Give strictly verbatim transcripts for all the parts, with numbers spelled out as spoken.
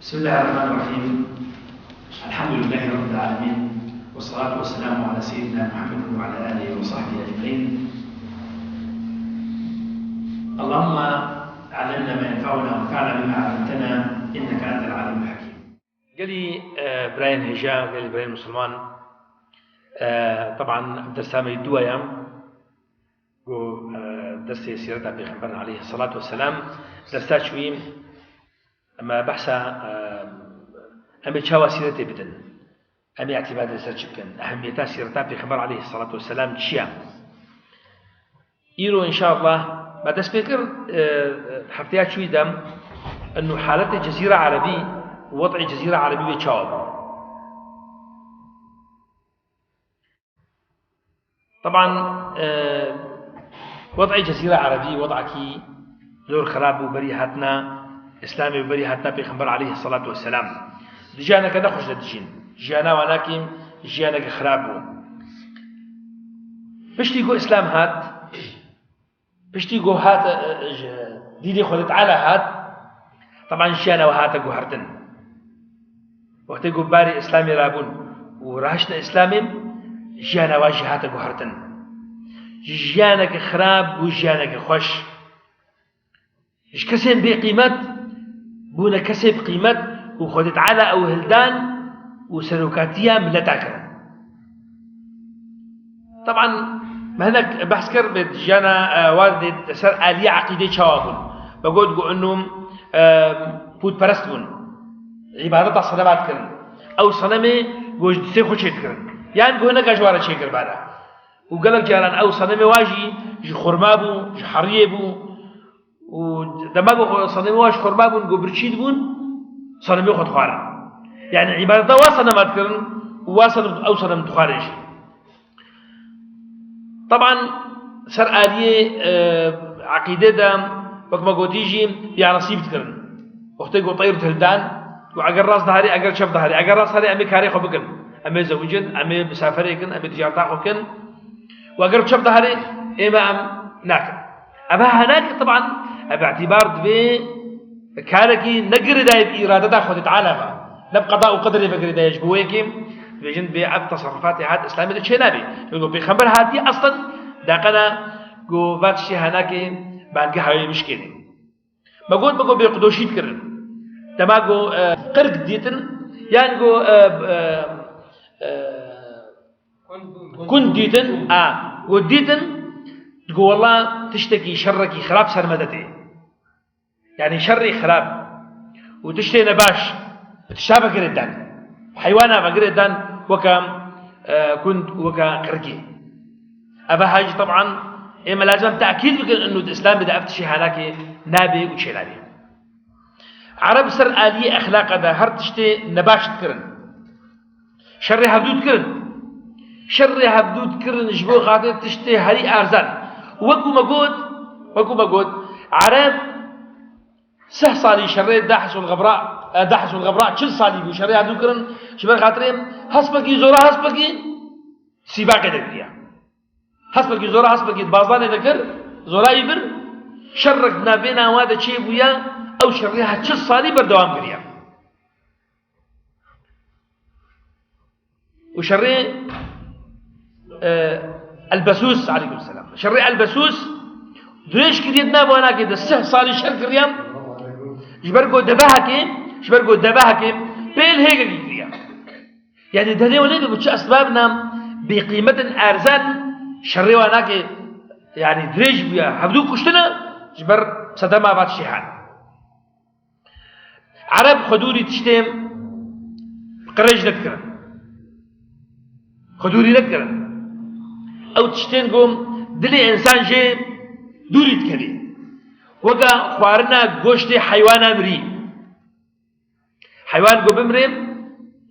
بسم الله الرحمن الرحيم. الحمد لله رب العالمين، والصلاة والسلام على سيدنا محمد وعلى آله وصحبه أجمعين. اللهم علمنا ما ينفعنا وانفعنا بما علمتنا إنك أنت العليم الحكيم. Gelî, e, birayên hêja, gelî birayên Musulman, e, teban dersa me dû ya, ku, e, dersê sîreta Pêxemberin aleyhisselatu vesselam, dersa çûyî, em ê behsa, e, em ê çawa sîretê bidin? Em ê îtîbar li ser çi bikin? Ehemmiyeta sîreta Pêxember aleyhisselatu vesselam çi ye? Îro înşallah me dest pê kir, e, hefteya çûyî de, inu haletê Cezîra Erebî, wed'ê Cezîra Erebî wê çawa bû? Teban, e, wed'ê Cezîra Erebî, wed'ekî zor xirab bû berî hatina Îslamê û berî hatina Pêxember aleyhisselatu vesselam. Di jiyaneke ne xweş de dijîn. Jiyana wan akî jiyaneke xirab bû. Piştî ku Îslam hat, piştî ku hat, e, e, ji dînê Xwedê Teala hat, teban jiyana we hate guhertin. Wextê ku barê Îslamê rabûn û rahiştine Îslamê, jiyana we jî hate guhertin. Ji jiyaneke xirab bû jiyaneke xweş. Ji kesên bêqîmet bûne kesê bi qîmet û Xwedê Teala ew hildan û serokatiya mileta kirin. Teban, me hinek behs kir bi jiyana, e, wan dê ser aliyê eqîdê çawa bûn. Me got ku inu, e, pûtperest bûn. Îbadeta senema dikirin. Ew senemê ku ji destê xwe çêdikirin. Yan ku hineka ji wan re çêkiribana. Û gelek caran ew senemê wan jî ji xurma bû, ji heriyê bû. Û dema ku xwe-, senemê wan ji xurma bûn, ku birçî dibûn, senemê xwe dixwarin. Yanî îbadeta wan senema dikirin û wan senem, ew senem dixwarin jî. Teban ser aliyê, e, eqîdê de, wek me gotî jî, piyanesîb dikirin. Wextê ku teyr hildan, ku eger rast diharê, eger çep diharê, eger rast diharê, em ê karê xwe bikin. Em ê zewicin, em ê misaferê kin, em ê ticareta xwe kin. Û eger çep diharê, ême em nakin. Ev henakê teban, ev îtîbar divê karekî ne girêdayî bi îradeta Xwedê Teala ve. Ne bi qeda û qederê ve girêdayî ji bo yekê, dibêjin bê ev teserrufatê hat Îslamê de çênabê. Çunku Pêxember hatiye eslen daqena ku va tiştê henakê bangeha wê bişkêne. Me got, me got bêqedoşî dikirin. Dema ku, e, qirk dîtin, yan ku, e, e, e, kund dîtin, a, ku dîtin, digo, "Wela tiştekî, şerrekî xirab ser me de tê." Yanî şerrê xirab û tiştê nebaş bi tişta ve girêdan, heywana ve girêdan weke, e, kund, weke qirkê. Eva ha jî teban ême lazim em tekîd bikin inu di Îslamê de ev tiştê henakê nabê û çênabê. Ereb ser aliyê exlaqa de her tiştê nebaş dikirin. Şerê hevdû dikirin. Şerê hevdû dikirin ji bo xatir tiştê herî erzan. Wekû me got, wekû me got, Ereb sih salî şerê Dahis û Xebra, e, Dahis û Xebra çil salî bû şerê hevdû kirin. Ji ber xatirê hespekî zora hespekî sîbaqê de kiriya. Hespekî zora hespekî di bazdanê de kir, zora î bir, şerrek di navbêna wan de çêbûye, ew şerê ha çil salî berdewam kiriye. Û şerê, e, Elbesûs, aleykum selam. Şerê Elbesûs dirêj kiriye di nav wanakê de sih salî şer kiriye. Ji ber ku devehekê, ji ber ku devehekê pêl hêgekî kiriye. Yanî derê wele bi çi esbabna bêqîmetin erzan şerê wanakê, yanî dirêj bûye, hevdû kuştine ji ber sedema va tiştê han. Ereb xwe dûrî tiştê qirêj nedikirin. Xwe dûrî nedikirin. Ew tiştên ku dilê însan jê dûrî dikevî. Weke xwarina goştê heywana mirî. Heywan ku bimrê,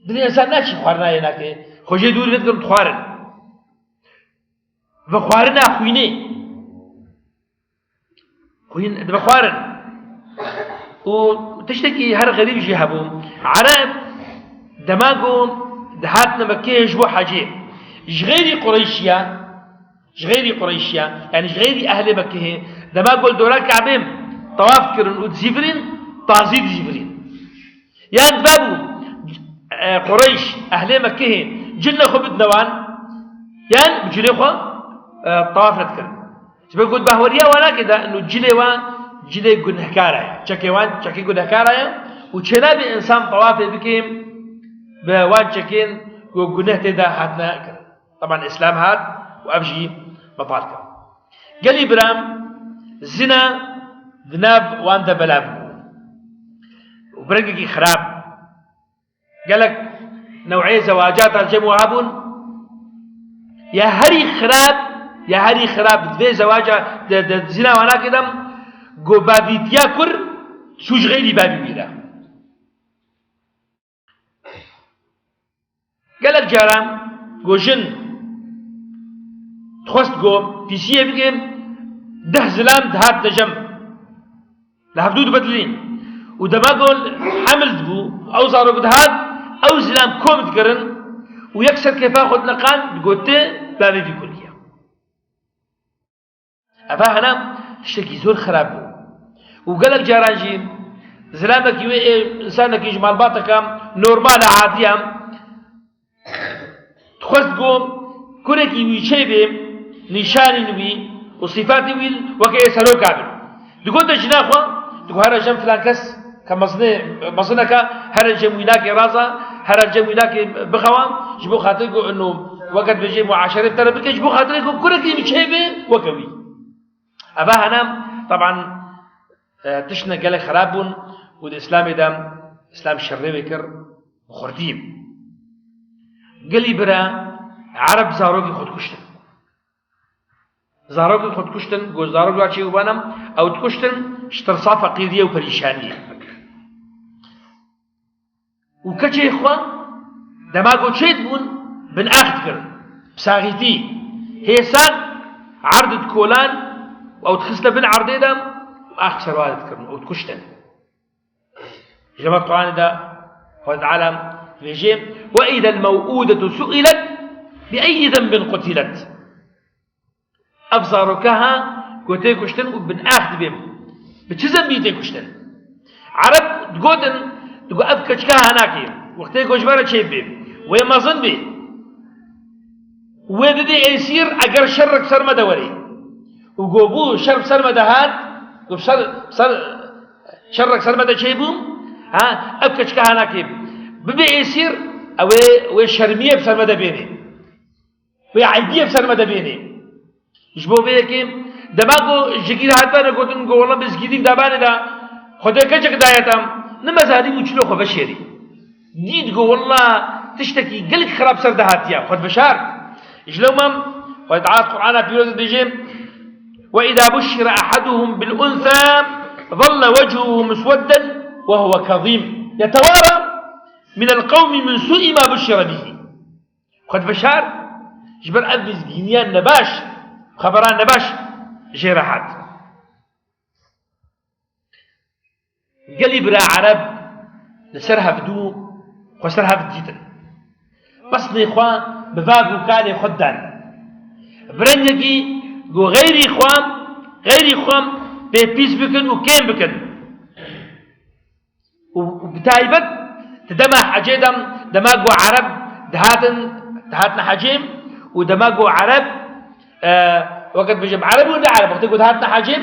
dilê însan naçî xwarina yê nake. Xwe jê dûrî nedikirin, dixwarin. Ve xwarina xwînê. Xwîn dibe xwarin. Û tiştekî her xerîb jî hebû. Ereb dema ku dihatine Mekkeyê ji bo hecê, ji xeyrî Qureyşiya, ji xeyrî Qureyşiya, yanî ji xeyrî ehlê Mekkeyê, dema ku li dora Kabê tewaf kirin û dizîvirîn, tazî dizîvirîn. Yan dibabû, e, Qureyş, ehlê Mekkehê, cilê xwe bidine wan, yan bi cilê xwe, e, tawaf nedikirin. Ji ber ku di bahweriya wan nake de, ino cilê wan cilê gunehkara ye. Çekê wan çekê gunehkara ye û çênabe însan tawafê bike bi wan çekên ku guneh tê de hatine kirin. Teban Îslam hat û ev jî betal kir. Gelî biram, zina di nav wan de belav bû û bi rengekî xirab. Gelek new'ê zewacata cem wiha bûn. Ya herî xirab, ya herî xirab di vê zewaca de, de zina wana kê de, ku bavîtiya kur sûc xeylî bavî wî re. Gelek caran ku jin dixwest ku pîsiyê bike, deh zilam dihat dejem. Li hevdû dibedilîn. Û dema ku hemil dibû, ew zarok dihat, ew zilam kom dikirin û yek ser kêfa xwe dineqan, digot, "Te bavê vî kurkî ye." Eva hene tiştekî zor xirab bû. Û gelek caran jî zilamekî wê ê însanekî ji malbateke normal a, adî ye, dixwest ku kurekî wî çêbê, nîşanîn wî û sîfatî wî weke ê seroka bin. Digote jina xwe, digo, "Here cem filan kes ke mezinê, mezineke, here cem wî nakê raza, here cem wî nakê bixewa, ji bo xatirê ku ino weke dibêjê muaşerê bi te re bike, ji bo xatirê ku kurekî wî çêbê weke wî." Eva hene, teban, e, tiştine gelek xirab bûn û di Îslamê de Îslam şerê wê kir, xurtî. Gelî bira Ereb zarokî xwe dikuştin. Zarokî xwe dikuştin, ku zarok ya çê û bana, ew dikuştin, ji tirsa feqîriyê û perîşaniyê. Û keçê xwe dema ku çêdibûn, bin ax dikirin. Bi saxîtî, hê sax erd dikolan û ew dixistine bin erdê de û ax bi ser wa dikirin û dikuştin. Ji ber Quranê de Xwedê Teala dibêje, "وإذا الموءودة سئلت بأي ذنب قتلت." Ev zaroka ha ku tê kuştin û bin ax dibê. Bi çi zembî tê kuştin? Ereb digotin, digo ev keçika ha nakê. Wextê ku ji me re çêbê, wê mezin bê. Wê bibê êsîr eger şerrek ser me de werê. Û go bû şer ser me de hat, go ser, ser, şerrek ser me de çêbû, ha, ev keçika ha nakê. Bibê êsîr, ew ê, wê şermiyê bi ser me de bênê. Wê eybiyê bi ser me de bênê. Ji bo vê yekê, dema ku ji gîr hatibane gotin ku wela bi zgîdîk dabanê de Xwedê keçek daye te, nimezanî bû çilo xwe veşêrî. Dît ku wela tiştekî gelek xirab ser de hatiye, xwe dibişart. Ji lewma Xwedê Teala Qur'ana Pîroz dibêje, "وإذا بشر أحدهم بالأنثى ظل وجهه مسودا وهو كظيم يتوارى من القوم من سوء ما بشر به." Xwe dibişar, ji ber ev mizgîniya nebaş, xebera nebaş jê re hat. Gelî bira Ereb li ser hevdû xwe ser hev dîtin. Pesnê xwe bi vav û kalê xwe dan. Bi rengekî ku xeyrî xwe, xeyrî xwe pê pîs bikin û kêm bikin. Û, û bi taybet di dema hecê de, dema ku Ereb dihatin, dihatine hecê û dema ku Ereb, e, weke dibêjim Ereb û ne Ereb, wextê ku dihatine hecê,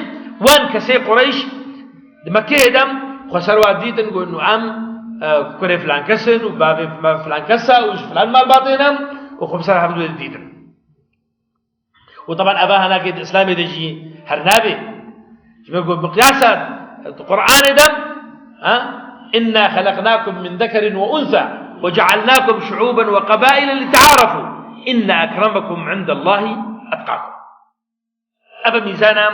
wan kesê Qureyş di Mekkeyê de xwe ser wa dîtin ku inu em, e, kurê filan kes in û bavê me filan kes e û ji filan malbatê ne û xwe bi ser hev dîtin. Û teban eva henakê di Îslamê de jî her nabê. Ji ber ku miqyasa di Qur'anê de, ha? "إنا خلقناكم من ذكر وأنثى وجعلناكم شعوبا وقبائل لتعارفوا إن أكرمكم عند الله أتقاكم." Ev e mîzana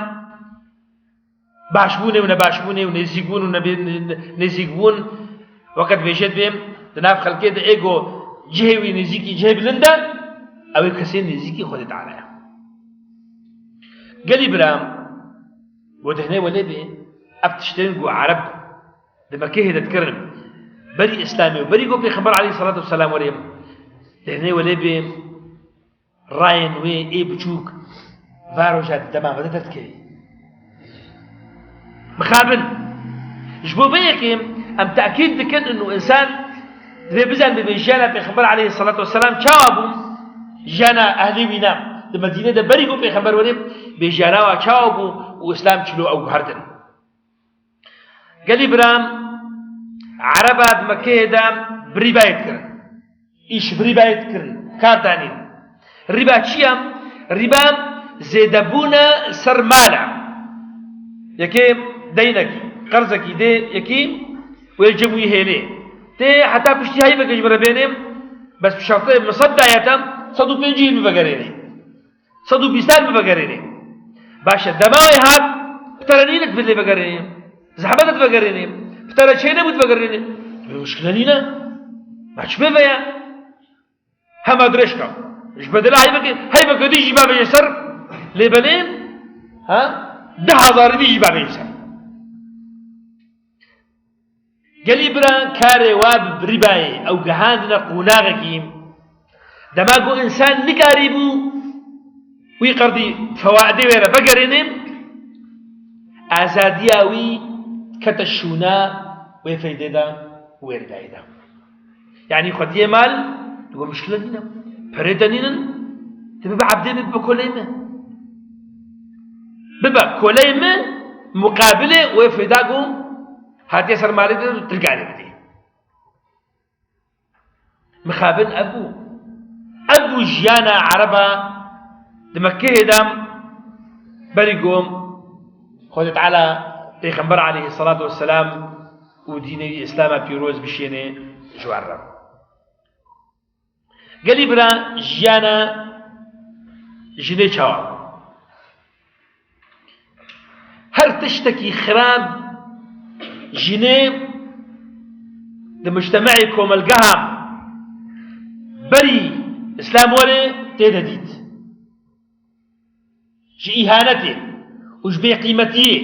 başbûnê û nebaşbûnê û nêzîkbûn û nebê-, ne-, ne-, nêzîkbûn, weke dibêje dibê, di nav xelkê de ê ku cihê wî nêzîkî cihê bilind e, ew ê kesê nêzîkî Xwedê Teala ye. Gelî bira, we dihinê welê bê, ev tiştên ku Ereb di Mekkeyê de dikirin, berî Îslamê û berî ku Pêxember aleyhisselatu vesselam werê, dihinê welê bê, rayên wê ê biçûk va roja di dema me de derdikevî. Mixabin. Ji bo vê yekê Em tekîd dikin û însan divê bizanibe jiyana Pêxember aleyhisselatu vesselam çawa bû, jiyana ehlê wî ne. Di Medînê de berî ku Pêxember were, bê jiyana wa çawa bû û Îslam çilo ew guhertin. Gelî biram, Ereba di Mekkeyê de bi rîbayê dikirin. Îş bi rîbayê dikirin, kar danîn. Rîba çi ye? Rîba zêdebûn e ser mal e. Yekê deynekî, qerzekî dê yekî, wê cem wî hêlê. Tê heta piştî heyveke ji min re bênê, bes bi şertê min sed daye te, sed û pêncî min vegerênê. Sed û bîstan min vegerênê. Baş e, dema wê hat, bi te re nîne divê lê vegerênê. Zehmet e divegerênê. Bi te re çênebû divegerênê. Divê muşkile nîne. Ma çi pê ve ye? Hema dirêj ka. Ji bedela heyveke, heyveke dî jî bavêje ser. Lê belê, ha? Deh hezar dî jî bavêje ser. Gelî bira karê wa bi rîbayê ew gihandine qonaxekî. Dema ku însan nikarîbû wî qerdî fewaidê wê re vegerêne, azadiya wî kete şûna wê feydê de, wê rîbayê de. Yanî xwediyê mal, digo muşkile nîne. Perê te nînin, tu bibe ebdê min, bibe koleyê min. Bibe koleyê min, muqabilê wê feyda ku hatiye ser malê de tu li galê bidî. Mixabin ev bû. Ev bû jiyana Ereba di Mekkeyê de berî ku Xwedê Teala Pêxember aleyhisselatu vesselam û dînê wî Îslama pîroz bişêne ji wan re. Gelî bira jiyana jinê çawa? Her tiştekî xirab jinê di mujtemeê komelgeha berî Îslam were tê de dît. Ji îhanetê û ji bêqîmetiyê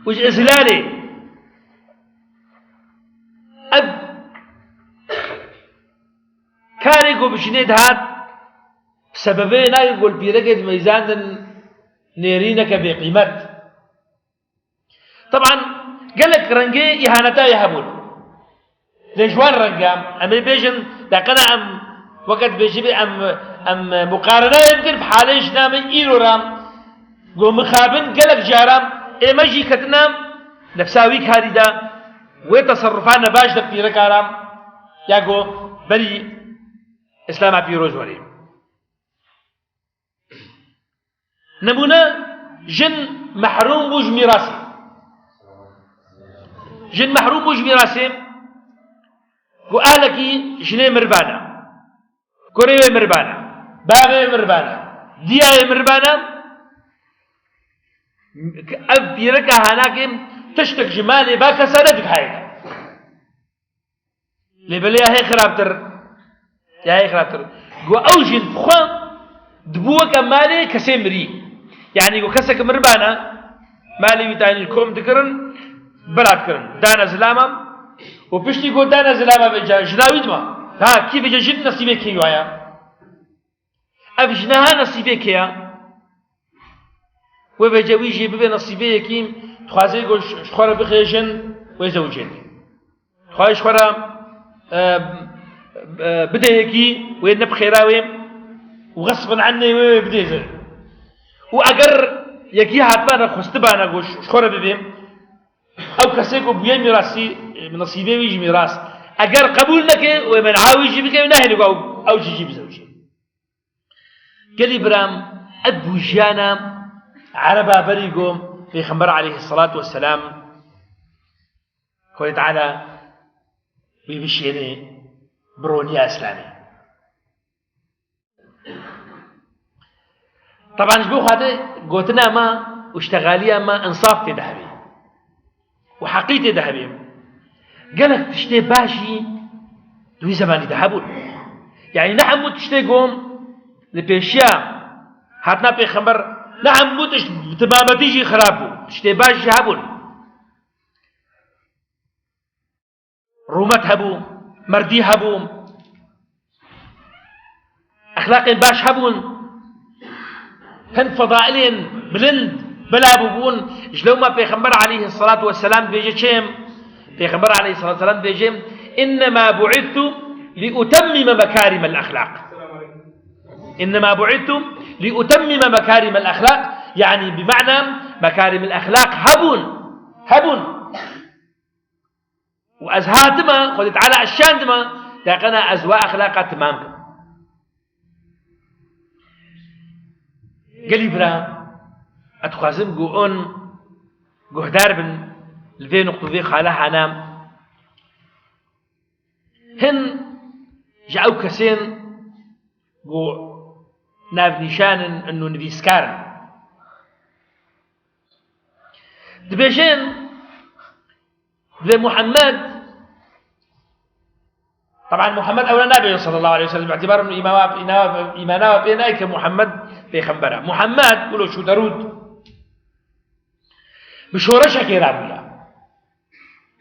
û ji îzlalê. Ev karê ku bi jinê dihat, sebebê nake ku li pîrekê dimeyzandin nêrîneke bêqîmet. Teban gelek rengê îhaneta wê hebûn. Lê ji wan renga, em ê bêjin, deqena em weke dibêjî bê em, em muqarene wê bikin bi halê jina me îro re. Ku mixabin gelek caran ê me jî ketine nefsa wî karî de, wê teserrufa nebaş de pîreka re, ya ku berî Îslama pîroz werê. Nemûne, jin mehrûm bû ji mîrasê. Jin mehrûm bû ji mîrasê. Ku ahlekî jinê miribane. Kurê wê miribane. Bavê wê miribane. Diya wê miribane. Ev pîreka hanakê tiştek ji malê va kesa nedikayê. Lê belê ya hê xirabtir, ya hê xirabtir. Ku ew jî bi xwe dibû weke malê kesê mirî. Yanî ku kesek miribana, malê wî tanî kom dikirin, bela dikirin. Dane zilama û piştî ku dane zilama vêca jina wî dima. Ha, kî vêca jin nesîbê kê waya? Ev jina ha nesîbê kê ya? Wê vêca wî jî bibe nesîbê yekî, dixwaze ku ji xwe re bixêjin, wê zewicêne. Dixwaze ji xwe re, e, e, bide yekî, wê ne bi xêra wê û xesbin ennê wê, wê bidê zir. Û eger yekî hatibana xwestibana ku ji xwe re bibe, ew kesê ku bûye mîrasî, e, nesîbê wî ji mîras, eger qebûl neke, wê men'a wî jî bike, wê nahêle ku ew, ew jî jî bizewicê. Gelî biram, ev bû jiyana Ereba berî ku Pêxember aleyhisselatu vesselam Xwedê Teala wî bişêne bironiya Îslamê. Teban ji bo xwedê gotina me û ştexaliya me insaf tê de hebe. Û heqî tê de hebe. Gelek tiştê baş jî di wî zemanî de hebûn. Yanî ne hemû tiştê ku li pêşiya hatina pêxember, ne hemû tişt bi timametî jî xirab bû. Tiştê baş jî hebûn. Rûmet hebû, merdî hebû. Exlaqên baş hebûn, hin fedailên bilind Bela bûbûn, ji lewma Pêxember aleyhissalatu vesselam dibêje çi? Pêxember aleyhissalatu vesselam dibêje, "Innema bu'ithtu li utemmime mekarimel exlaq." "Innema bu'ithtu li utemmime mekarimel exlaq." Yani bi mana mekarimel exlaq hebûn. Hebûn. Û ez hatime, Xwedê Teala ez şandime, deqena ez wa exlaqa timam kim. Gelî bira, ez dixwazim ku hûn guhdar bin li vê nuqtê, vê xala hana. Hin ji ew kesên ku navnîşan in û nivîskar in. Dibêjin, divê Muhammed, teban Muhammed ewle nabêjin sallallahu aleyhi ve sellem, îtibar îmana, îmana, îmana pê nayê ke Muhammed pêxember e. Muhammed, wilo çû derûd, bi şoreşekê re bûye.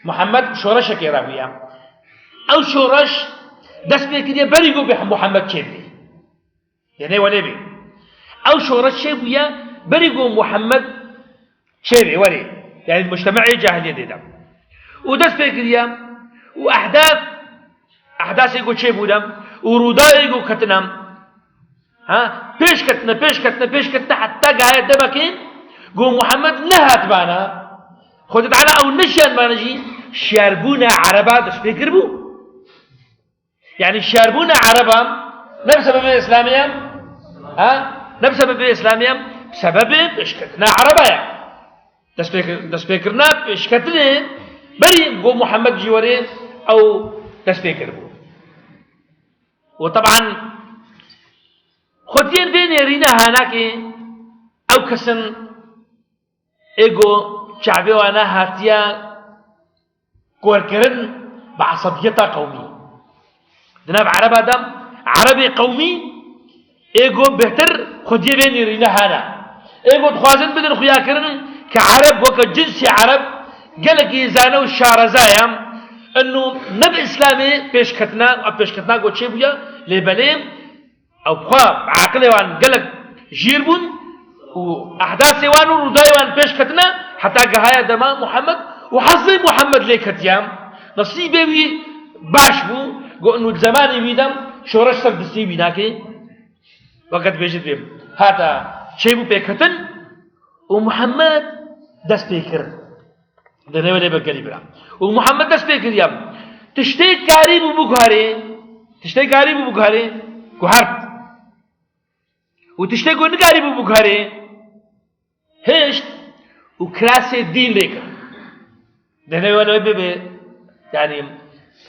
Muhammed bi şoreşekê re bûye. Ew şoreş dest pê kiriye berî ku bê Muhammed çêbî. Yanî welê bê. Ew şoreş çêbûye berî ku Muhammed çêbê, werê. Yanî di mujtemeê cahiliyetê de. Û dest pê kiriye û ehdaf, ehdasê ku çêbûne û rûdawê ku ketine. Ha? Pêş ketine, pêş ketine, pêş ketine heta gaye demekê ku Muhammed nehatibana. Xwedê Teala ew neşiyandibana jî şiyarbûna Ereba dest pê kiribû. Yanî şiyarbûna Ereba ne bi sebebê Îslamê ye, ha? Ne bi sebebê Îslamê ye, bi sebebê pêşketina Ereba ye. Destpêkir-, destpêkirina pêşketinê berî ku Muhammed jî werê ew destpêkir bû. Û teban xwediyên vê nêrîne hanakê ew kesin ê ku çavê wana hatiye korkirin bi esebiyeta qewmî. Di nav Ereba de Erebê qewmî ê ku bêhtir xwediyê vê nêrîne hene. Ê ku dixwazin bidin xuyakirin ke Ereb weke cinsê Ereb gelekî zane û şareza ye. Ino ne bi Îslamê pêşketina, ev pêşketina ku çêbûye, lê belê ew bi xwe bi aqilê wan gelek jîr bûn û ehdasê wan û rûdayê wan pêş ketine heta gihaya dema Muhammed û hezê Muhammed lê ketiye. Nesîbê wî baş bû, got, û di zemanê wî de şoreş ser destê wî nake. Weke dibêjit bê, hata çêbû pêketin û Muhammed dest pê kir. Di nêwe lê be gelî bira. Û Muhammed dest pê kiriye. Tiştê karî bû biguherê. Tiştê karî bû biguherê. Guhert. Û tiştê ku nikarî bû biguherê. Hişt û kirasê dîn lê kir. Di nêwe lê bê bê. Yanî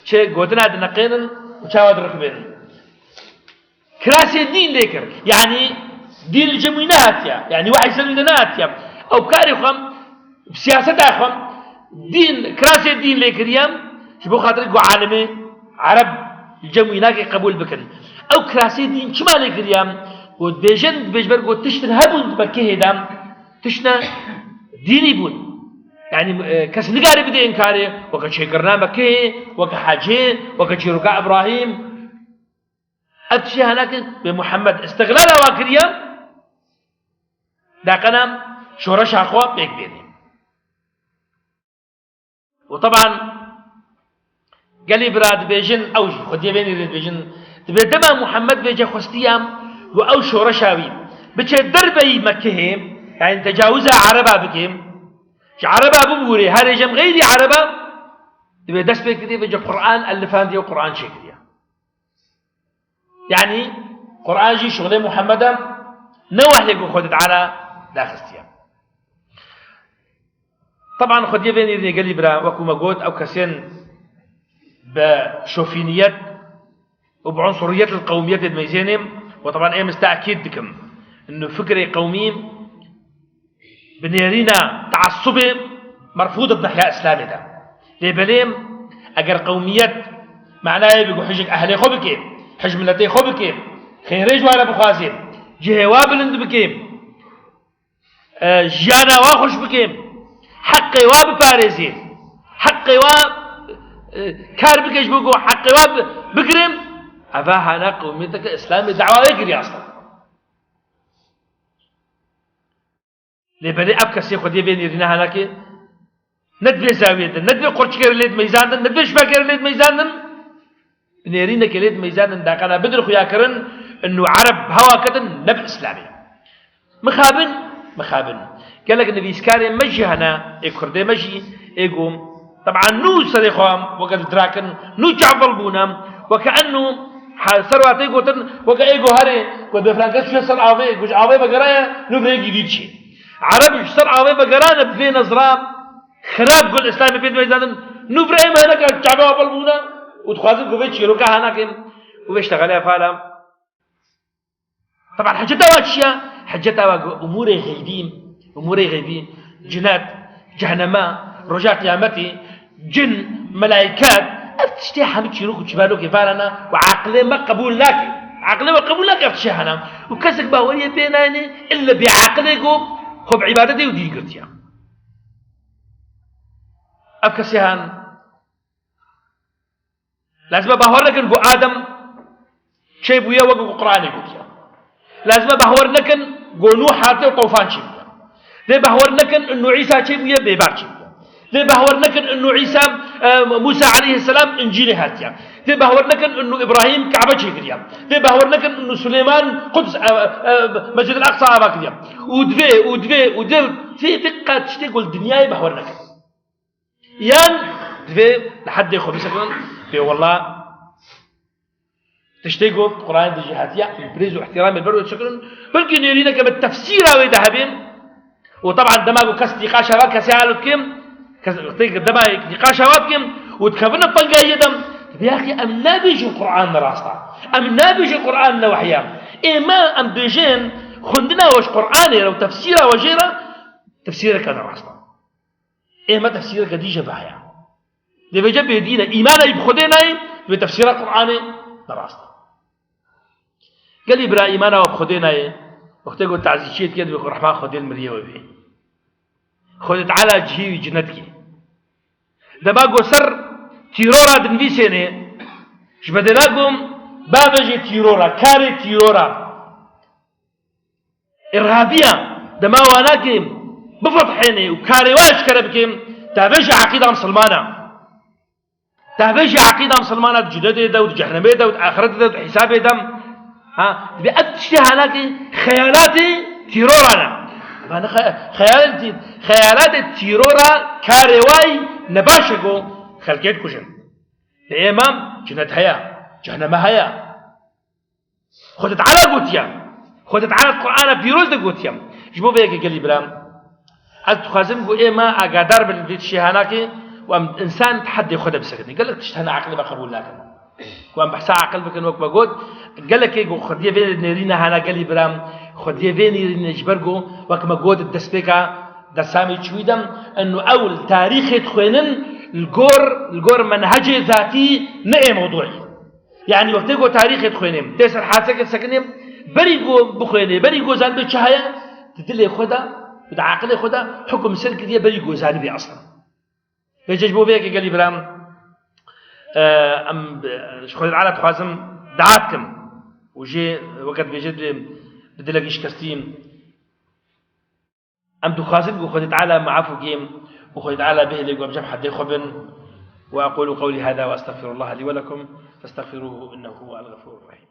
çi gotina dineqênin û çawa dirixibênin. Kirasê dîn lê kir. Yanî dîn li cem wî nehatiye. Yanî wehî ser wî de nehatiye. Ew karê xwe, siyaseta xwe, dîn, kirasê dîn lê kiriye. Ji bo xatirê ku alimê Ereb li cem wî nake qebûl bikin. Ew kirasê dîn çima lê kiriye? Ku dibêjin, dibêjber ku tiştin hebûn di Mekkehê de, tiştine dînî bûn. Yanî, e, kes nikarî bide înkarê, weke çêkirina Mekkehê, weke hecê, weke çîroka Îbrahîm. Ev tiştê hene ke bi Muhammed îstixlala wa kiriye, deqena şoreşa xwe pêk bêne. Û teban gelî bira dibêjin, ew jî xwediyê vê nêrê dibêjin, dibê dema Muhammed vê cê xwestiye û ew şoreşa wî biçe derbeyî Mekkehê, yanî tecawiza Ereba bike, ji Ereba bibûrê, herê cem xeyrî Ereba, dibê dest pê kiriye vê cê Quran elifandiye û Quran çêkiriye. Yanî Quran jî şixulê Muhammed e, ne wehyê ku Xwedê Teala daxistiye. Teban xwediyê vê nêrînê gelî bira, wekû me got, ew kesên bi şofîniyet û bi unsuriyet li qewmiyetê dimeyzênê, û teban êm ez tekîd dikim. Ino fikrê qewmî bi nêrîna teasubê merfûd e di nehya Îslamê de. Lê belê eger qewmiyet manayê bî ku hijek ehlê xwe bike, hij miletê xwe bike, xêrê ji wan re bixwaze, cihê wa bilind bike, e, jiyana wa xweş bike, heqê wa biparêze, heqê wa, e, kar bike ji bo ku heqê wa bi-, bigire, eva hana qewmiyeteke Îslamê dawa wê kiriye aslan. Lê belê ev kesê xwediyê vê nêrîne henekê, ne di vê zawiyê de, ne di vê qurçikê re lê dimeyzandin, ne di vê şibekê re lê dimeyzandin, bi nêrînekê lê dimeyzandin, daqana bidir xuya kirin, inu Ereb bi hewa ketin, ne bi Îslamê. Mixabin, mixabin. Gelek nivîskarê me jî hene, ê Kurdê me jî, ê go, teban nû serê xwe weke dirakin, nû çavil bûne, weke enû ha-, ser watê gotin, weke ê go herê, ku bêfranke çûye ser avê, ku ji avê vegeraye, nû bi rêkî dî diçî. Ereb ji ser avê vegerane bi vê nezra xirab gul Îslamê pê dimeyzandin, nû bi rê em heneke çavê avil bûne û dixwazin ku vê çîroka henekê û vê ştexele fala. Teban hiceta wa çi ye? Hiceta wa ku umûrê xeybî, umûrê xeybî, cinet, cehneme, roja qiyametê, cin, melayket, ev tiştê hemî çîrok û çîvalokê vana ne û aqilê me qebûl nake. Aqilê me qebûl nake ev tiştê hene. Û kesek baweriyê pê nayêne, ille bê aqilê ku xwe bi îbadetê û dîn girtiye. Ev kesê han. Lazim e bawer nekin ku Adem çêbûye wek ku Qur'anê gotiye. Lazim e bawer nekin ku Nûh hate û tofan çêbûye. Lê bawer nekin inu Îsa çêbûye, bêbar çêbûye. Lê bawer nekin inu Îsa, e, Mûsa aleyhisselam Încîlê hatiye. Lê bawer nekin inu Îbrahîm Kabe çêkiriye. Lê bawer nekin inu Suleyman Quds, e, e, Mescid el-Aqsa ava kiriye. Û divê, û divê, û divê, divê, divê qet tiştê ku li dinyayê bawer nekin. Yan divê li heddê xwe bisekin, bê wela tiştê ku Qur'an dijî hatiye, em bi rêz û ihtiramê ber wê çikirin, belkî nêrîneke bi tefsîra wê de hebin. Û teban dema ku kes nîqaşa va kesê alo dikim, kes, wextê ku dema nîqaşa va dikim û dikevin tengayiyê de, dibê yaxî em nabêjin Qur'an ne rast e. Em nabêjin Qur'an ne wehye. Ê me em bêjin xwendina we ji Qur'anê re û tefsîra we jê re tefsîreke ne rast e. Ê me tefsîreke dî jê ve heye. Dê vêce bêdîn e. Îmana wî bi Xwedê nayê, wê tefsîra Qur'anê ne rast e. Gelî bira îmana we bi Xwedê nayê, wextê ku tazîçiyê dike, divê ku rehma Xwedê li miriyê we bê. Xwedê Teala cihî wî cinet dikê. Dema ku ser tîrora dinivîsênê, ji bedela ku bavêjê tîrora, karê tîrora. Îrhabiya, dema wanakê bifetihênê û karê wan eşkere bikê, tavêjê eqîda misilmana. Tavêjê eqîda misilmana di cunetê de û di cehnemê de û di axretê de û di hîsabê de. Ha, dibê ev tiştê hanakê xeyalatê tîrora ne. Eva ne xe-, xeyalatê, xeyalatê tîrora karê wayî nebaş e ku xelkê dikujin. Lê êma cunet heye, cehneme heye. Xwedê Teala gotiye. Xwedê Teala di Qur'ana pîroz de gotiye. Ji bo vê yekê gelî bira, ez dixwazim ku ê me agadar bin vê tiştê hanakê û em însan di heddê xwe de bisekinin. Gelek tişt hene aqilê me qebûl nakin. Ku em behsa aqil bikin, wek me got, gelekê ku xwediyê vê nêrîne hana gelî bira, xwediyê vê nêrîne ji ber ku, wek me got, di destpêka dersa me çûyî de, eno ew li tarîxê dixwênin, li gor, li gor menhecê zatî ne ê mewdûî. Yanî wextê ku tarîxê dixwênê, tê ser hadiseke sekinê, berî ku bixwênê, berî ku zanibê çi heye, di dilê xwe de, di aqilê xwe de hukm ser kiriye berî ku zanibê eslan. Vêce ji bo vê yekê gelî bira, e, em, e, ji Xwedê Teala dixwazim dua dikim û jê weke dibêje dibê bi dilekî şikestî. Em dixwazin ku Xwedê Teala me efû kê û Xwedê Teala bihêle ku em cem heddê xwe bin. وأقول قولي هذا وأستغفر الله لي ولكم فاستغفروه إنه هو الغفور الرحيم.